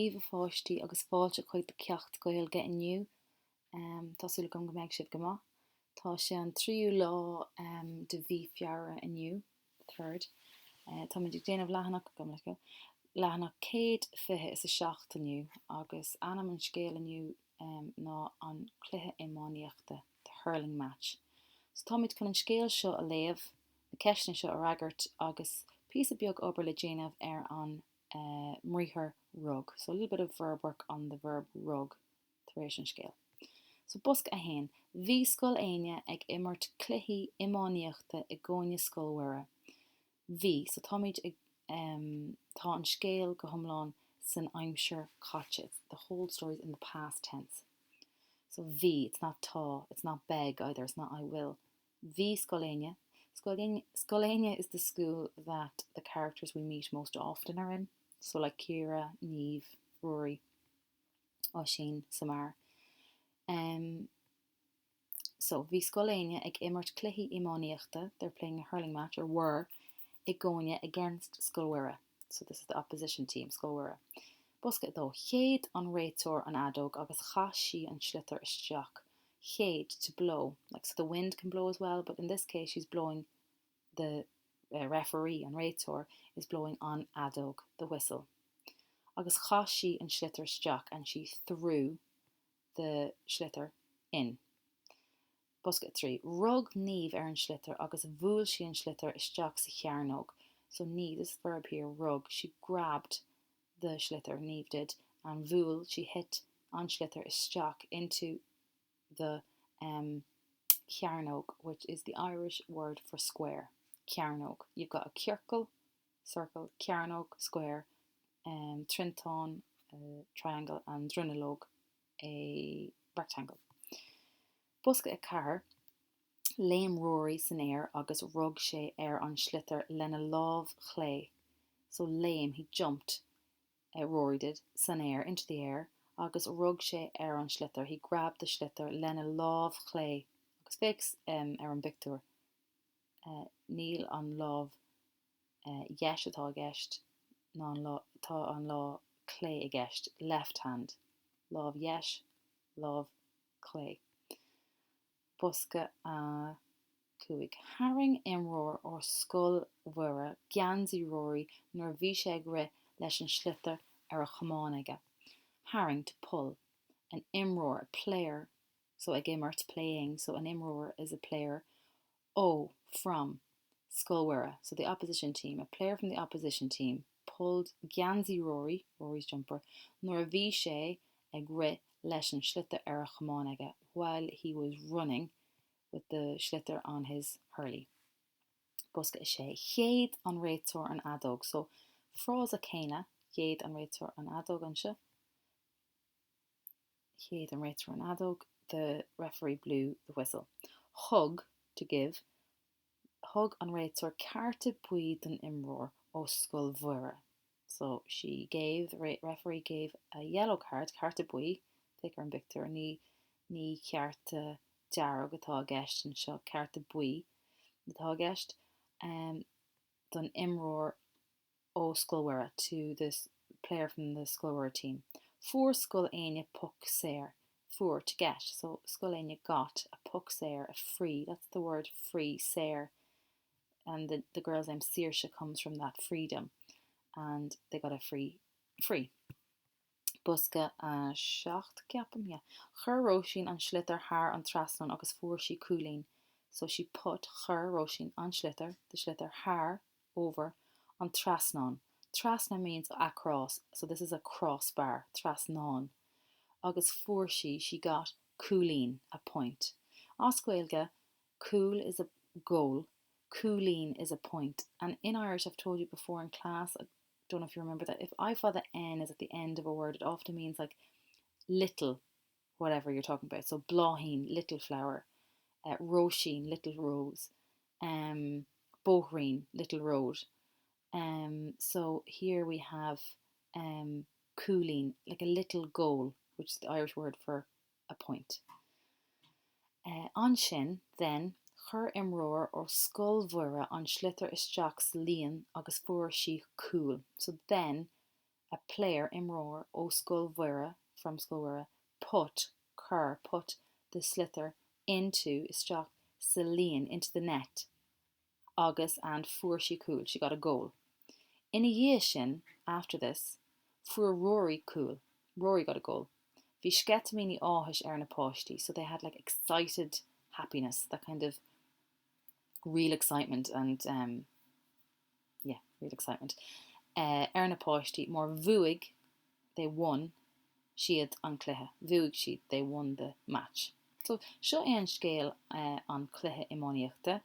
Daoibh a pháistí agus fáilte chuig do cheacht Gaeilge inniu. Tá súil agam go mbeidh sibh go maith. Tá sé an tríú lá de mhí Feabhra inniu, the third. Táimid ag déanamh leathanach, gabh mo leithscéal, leathanach 127 inniu agus ainm an scéil inniu ná An Cluiche Iománaíochta, The Hurling Match. So táimid chun an scéal seo a léamh, na ceisteanna seo a fhreagairt agus píosa beag obair le déanamh ar an mbriathar rug. So a little bit of verb work on the verb rug tar éis an scéil. So bosca 1. Bhí Scoil Éinne ag imirt cluichí iománaíochta i gcoinne Scoil Mhuire. Bhí, so táimid ag, tá an scéal go hiomlán san aimsir chaite, it's, the whole story's in the past tense. So bhí, it's not tá, it's not beidh either, it's not I will. Bhí Scoil Éinne. Scoil Éinne, Scoil Éinne is the school that the characters we meet most often are in. So like Ciara, Niamh, Rory, Oisín, Samar. Um, so bhí Scoil Éinne ag imirt cluichí iománaíochta, they're playing a hurling match, or were, i gcoinne against Scoil Mhuire. So this is the opposition team, Scoil Mhuire. Bosca 2. Shéid an réiteoir an fheadóg agus chaith sí an sliotar isteach Shéid, to blow, like so the wind can blow as well, but in this case she's blowing the uh, referee, an réiteoir, is blowing an fheadóg, the whistle. Agus chaith sí an sliotar isteach and she threw the sliotar in. Bosca 3. Rug Niamh ar an sliotar agus bhuail sí an sliotar isteach sa chearnóg. So Niamh, this verb here, rug, she grabbed the sliotar, Niamh did, and bhuail, she hit an sliotar isteach into the um, cearnóg, which is the Irish word for square. Cearnóg. You've got a ciorcal, circle, cearnóg, square, um, triantán, uh, triangle, and dronuilleog, a rectangle. Bosca 4, Léim Rory san aer agus rug sé ar an sliotar lena lámh chlé. So léim, he jumped, uh, Rory did, san aer, into the air, agus rug sé ar an sliotar, he grabbed the sliotar lena lámh chlé. Agus féach um, ar an bpictiúr, uh, níl an lámh uh, dheis atá i gceist, ná an lá, tá an lámh chlé i gceist, left hand. Lámh dheis, lámh chlé. Bosca 5. Tharraing imreoir ó Scoil Mhuire geansaí Rory nuair a bhí sé ag rith leis an sliotar ar a chamán aige. Tharraing, to pull. An imreoir, a player, so ag imirt, playing, so an imreoir is a player, ó, from, Scoil Mhuire, so the opposition team, a player from the opposition team pulled geansaí Rory, Rory's jumper, nuair a bhí sé ag rith leis an sliotar ar a chamán aige, while he was running with the sliotar on his hurley. Bosca 6. Shéid an réiteoir an fheadóg. So, frása céanna, shéid an réiteoir an fheadóg anseo. Shéid an réiteoir an fheadóg, the referee blew the whistle. Thug, to give, thug an réiteoir cárta buí don imreoir ó Scoil Mhuire. So she gave, the referee gave a yellow card, cárta buí, féach ar an bpictiúr, ní, ní cárta dearg atá i gceist anseo, cárta buí atá i gceist, um, don imreoir ó Scoil Mhuire, to this player from the Scoil Mhuire team. Fuair Scoil Éinne poc saor. Fuair, to get. So Scoil Éinne got a poc saor, a free, that's the word free, saor, and the, the girl's name Saoirse comes from that freedom, and they got a free, free. Bosca 7, ceapaim, yeah. Chuir Róisín an sliotar thar an trasnán agus fuair sí cúilín. So she put, chuir Róisín an sliotar, the sliotar, thar, over, an trasnán. Trasna means across, so this is a crossbar, trasnán. Agus fuair sí, she got, cúilín, a point. As Gaeilge, cúl is a goal, cúilín is a point. And in Irish, I've told you before in class, I don't know if you remember that, if I fada N is at the end of a word, it often means like little whatever you're talking about. So bláithín, little flower, uh, Róisín, little rose, um, bóithrín, little road. Um, so here we have um, cúilín, like a little goal, which is the Irish word for a point. Uh, ansin, then, chuir imreoir ó Scoil Mhuire an sliotar isteach sa líon agus fuair sí cúl. So then, A player, imreoir, ó Scoil Mhuire, from Scoil Mhuire, put, chuir, put the sliotar into, isteach, sa líon, into the net, agus, and, fuair sí cúl, she got a goal. Ina dhiaidh sin, after this, fuair Ruairí cúl, Rory got a goal. Bhí sceitimíní áthais ar na páistí, so they had like excited happiness, that kind of real excitement and um, yeah, real excitement, eh, ar na páistí mar bhuaigh, they won, siad an cluiche, bhuaigh siad, they won the match. So, seo é an scéal eh, an cluiche iománaíochta.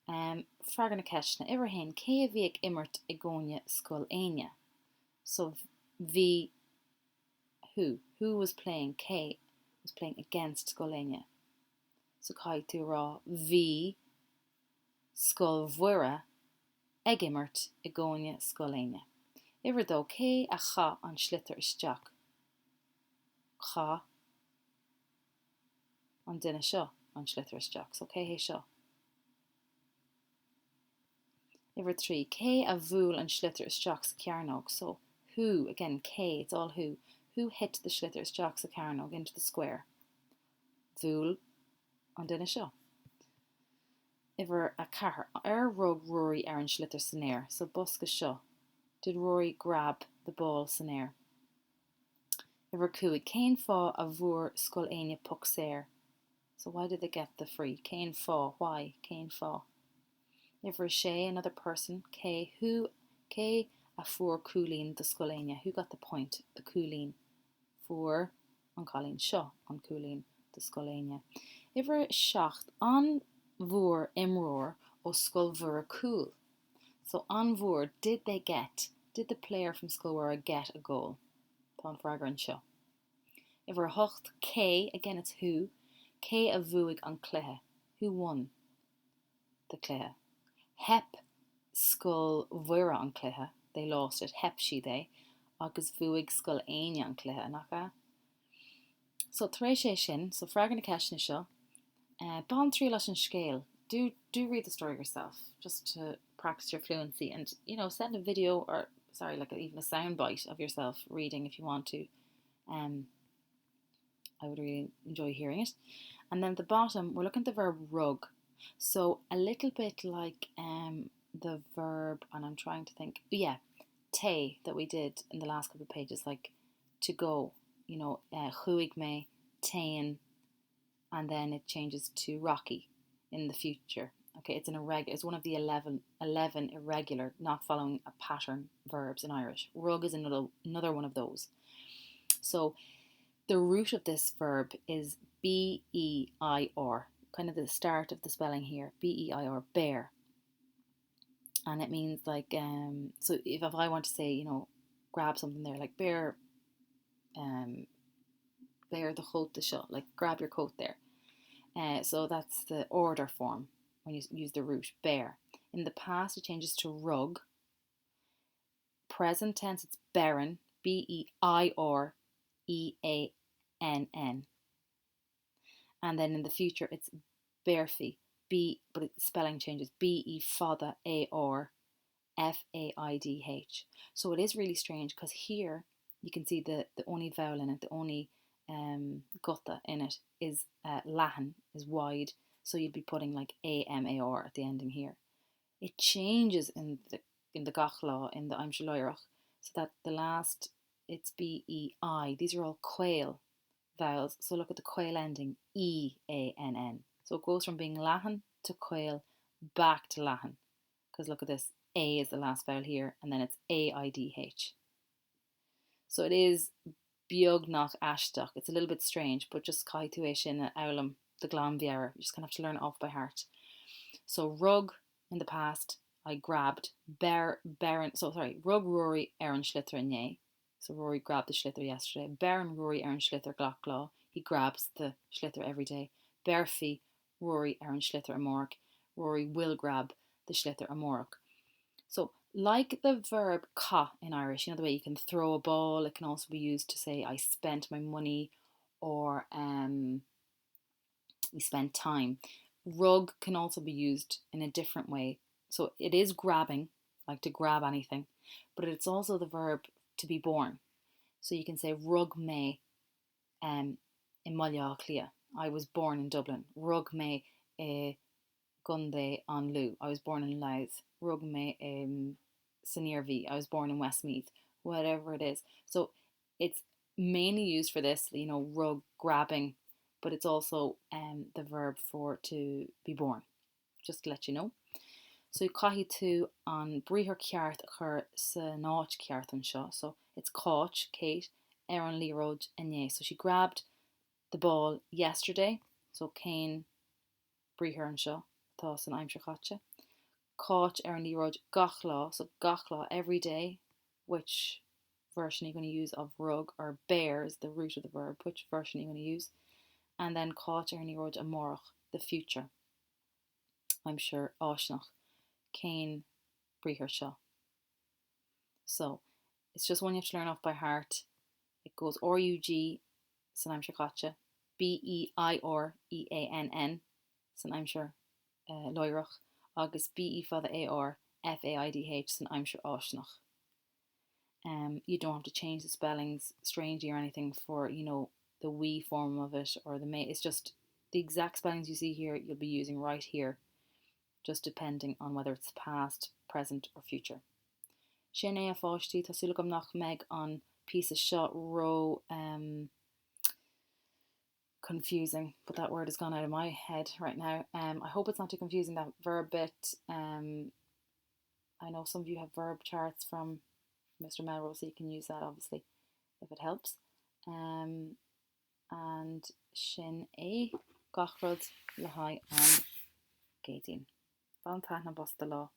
Um, freagair na ceisteanna. Uimhir a haon, cé a bhí ag imirt i gcoinne Scoil Éinne? So, bhí who, who was playing, cé was playing against Scoil Éinne? So, caithfidh tú a rá bhí Scoil Mhuire ag imirt i gcoinne Scoil Éinne. Uimhir a dó, cé a chaith an sliotar isteach? Chaith an duine seo an sliotar isteach. So cé hé seo? Uimhir a 3, cé a bhuail an sliotar isteach sa chearnóg? So who, again cé, it's all who, who hit the sliotar isteach sa chearnóg, into the square? Bhuail an duine seo. Uimhir a 4, ar rug Ruairí ar an sliotar san aer? So bosca seo, did Rory grab the ball san aer? Uimhir 5, cén fáth a bhfuair Scoil Éinne poc saor? So why did they get the free? Cén fáth? Why? Cén fáth? Uimhir 6, another person, cé, who, cé a fuair cúilín do Scoil Éinne? Who got the point? The cúilín. Fuair an cailín seo an cúilín do Scoil Éinne. Uimhir 7, an bhfuair imreoir ó Scoil Mhuire cúl? So an bhfuair, did they get, did the player from Scoil Mhuire get a goal? Tá an freagra anseo. Uimhir 8, cé, again it's who, cé a bhuaigh an cluiche? Who won the cluiche? Theip Scoil Mhuire an cluiche, they lost it, theip siad é, agus bhuaigh Scoil Éinne an cluiche, nach ea? So, tar éis é sin, so freagair na ceisteanna seo, eh, bain triail as an scéal, do, do read the story yourself, just to practice your fluency and, you know, send a video or, sorry, like even a sound bite of yourself reading if you want to. Um, I would really enjoy hearing it. And then at the bottom, we're looking at the verb rug. So a little bit like um, the verb, and I'm trying to think, yeah, téigh that we did in the last couple of pages, like to go, you know, uh, chuaigh mé, téann, and then it changes to rachaidh in the future. Okay, it's an irregular, it's one of the 11, 11 irregular, not following a pattern verbs in Irish. Rug is another, another one of those. So the root of this verb is B E I R, kind of the start of the spelling here, B E I R, bear. And it means like, um, so if, if I want to say, you know, grab something there, like beir, um, beir do chóta seo, like grab your coat there. Uh, so that's the order form when you use the root beir. In the past, it changes to rug. Present tense, it's beireann, B E I R E A N N. And then in the future, it's beirfidh, B, but the spelling changes, B E fada A R F A I D H. So it is really strange because here you can see the, the only vowel in it, the only um, guta in it is uh, leathan, is wide. So you'd be putting like A M A R at the ending here. It changes in the in the gach lá in the aimsir láithreach so that the last it's B E I. These are all caol vowels. So look at the caol ending E A N N. So it goes from being leathan to caol back to leathan. Because look at this, A is the last vowel here, and then it's A I D H. So it is beagnach aisteach. It's a little bit strange, but just caithfidh tú é sin a fhoghlaim de ghlanmheabhair. You just kind of have to learn it off by heart. So rug in the past, I grabbed, beir, beireann, so sorry, rug Ruairí ar an sliotar inné. So Rory grabbed the sliotar yesterday. Beireann Ruairí ar an sliotar gach lá. He grabs the sliotar every day. Béarfaidh Ruairí ar an sliotar amárach. Rory will grab the sliotar amárach. So like the verb caith in Irish, you know the way you can throw a ball, it can also be used to say I spent my money or um, we spent time. Rug can also be used in a different way. So it is grabbing, like to grab anything, but it's also the verb to be born. So you can say rug mé um, i mBaile Átha Cliath, I was born in Dublin, rug mé i gContae an Lú, I was born in Louth, rug mé i san Iarmhí, I was born in Westmeath, whatever it is. So it's mainly used for this, you know, rug grabbing, but it's also um, the verb for to be born. Just to let you know. So caithfidh tú an briathar ceart a chur san áit ceart anseo. So it's Cáit, Kate, ar an liathróid inné. So she grabbed the ball yesterday. So cén briathar anseo atá san aimsir chaite? Cáit ar an liathróid gach lá. So gach lá, every day, which version are you going to use of rug or beir is the root of the verb, which version are you going to use? And then Cáit ar an liathróid amárach, the future. Aimsir fháistineach, cén briathar seo? So, it's just one you have to learn off by heart. It goes RUG san aimsir chaite, BEIR EANN san aimsir láithreach agus BE fada AR FAIDH san aimsir fháistineach. Um, you don't have to change the spellings strangely or anything for, you know, the we form of it or the mé. It's just the exact spellings you see here you'll be using right here, just depending on whether it's past, present or future. Sin é a pháistí, tá súil agam nach mbeidh an píosa seo ró um, confusing, but that word has gone out of my head right now. Um, I hope it's not too confusing that verb bit. Um, I know some of you have verb charts from Mr. Melrose, so you can use that obviously if it helps. Um, and sin é gach rud le haghaidh an Céadaoin. Bain taitneamh as do lá.